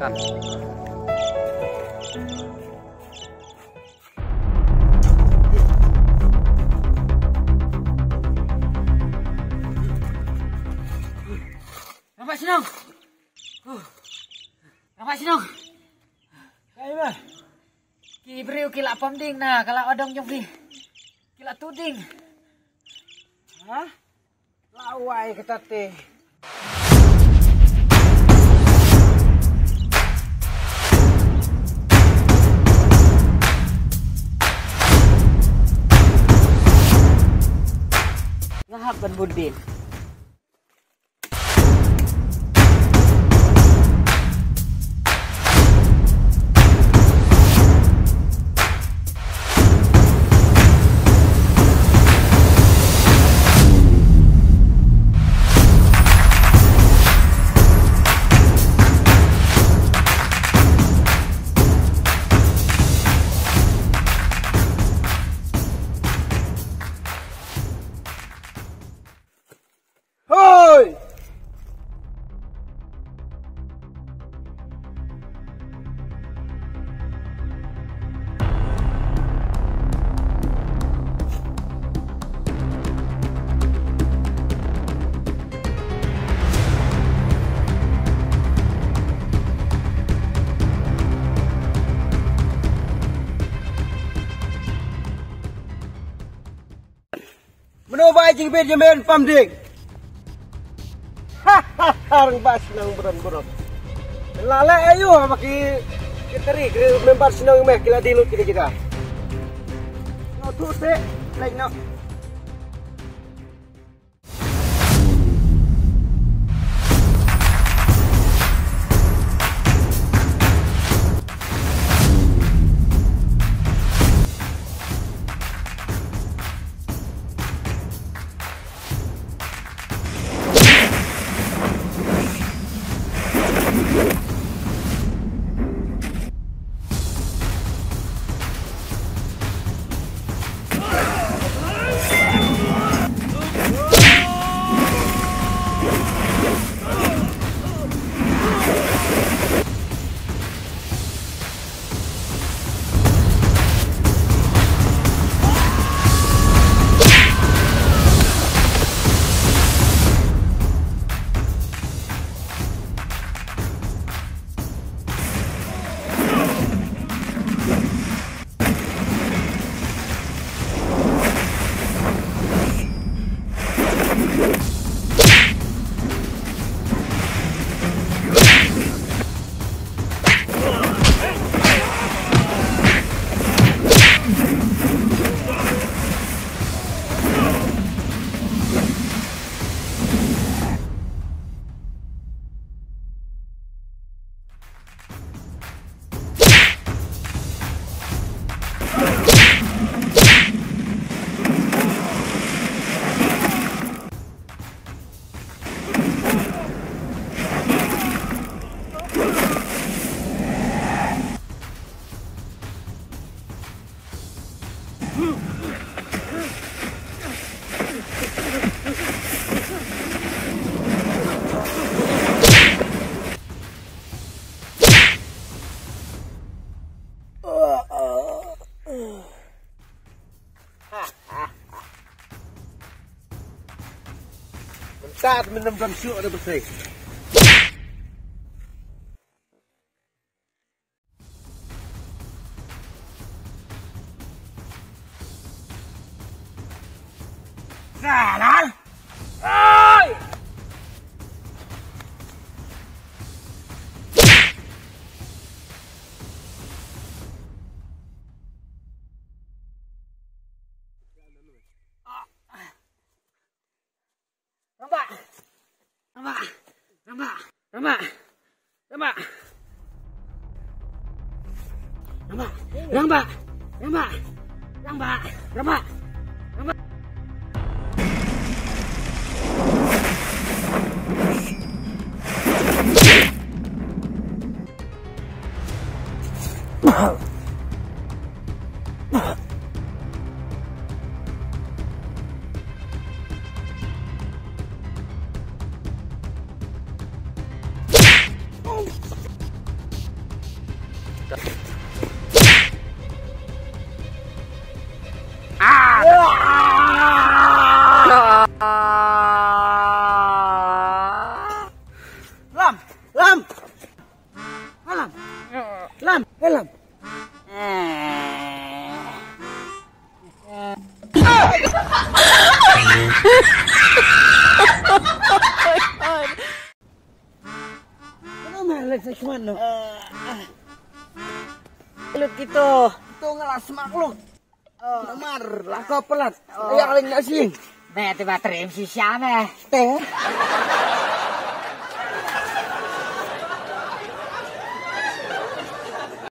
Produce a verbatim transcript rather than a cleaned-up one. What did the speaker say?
Nampak shnong. Huh. Nampak shnong. Kai ba? Ki briew ki la pom ding na ka la odong jong ki. Ki la tu ding. Ha? La wai kata te. Nga hap ban bud din. Hoi! Mano ba ai jingbit ïa men pam ding? Ha ha ha, rangbah shnong burom burom. La leh aïu ha ba ki, ki tari ki member shnong meh ki la die lut kita kita. Noh tu te, leh noh. Mynta te men ym don shuh da pyrthei. Salah. Oi! Rangbah. Rangbah. Rangbah. Rangbah. Rangbah. Rangbah. Rangbah. Rangbah. Rangbah. Rangbah. Lam, lam. Lam. Lam, eh, lam. Ano ma, Alex, sa shman, no? Lut kito. Ito nga la smak lut. Namar la ka palat. Ya, Alex, na sing. Be te ba trem si sha be. Te.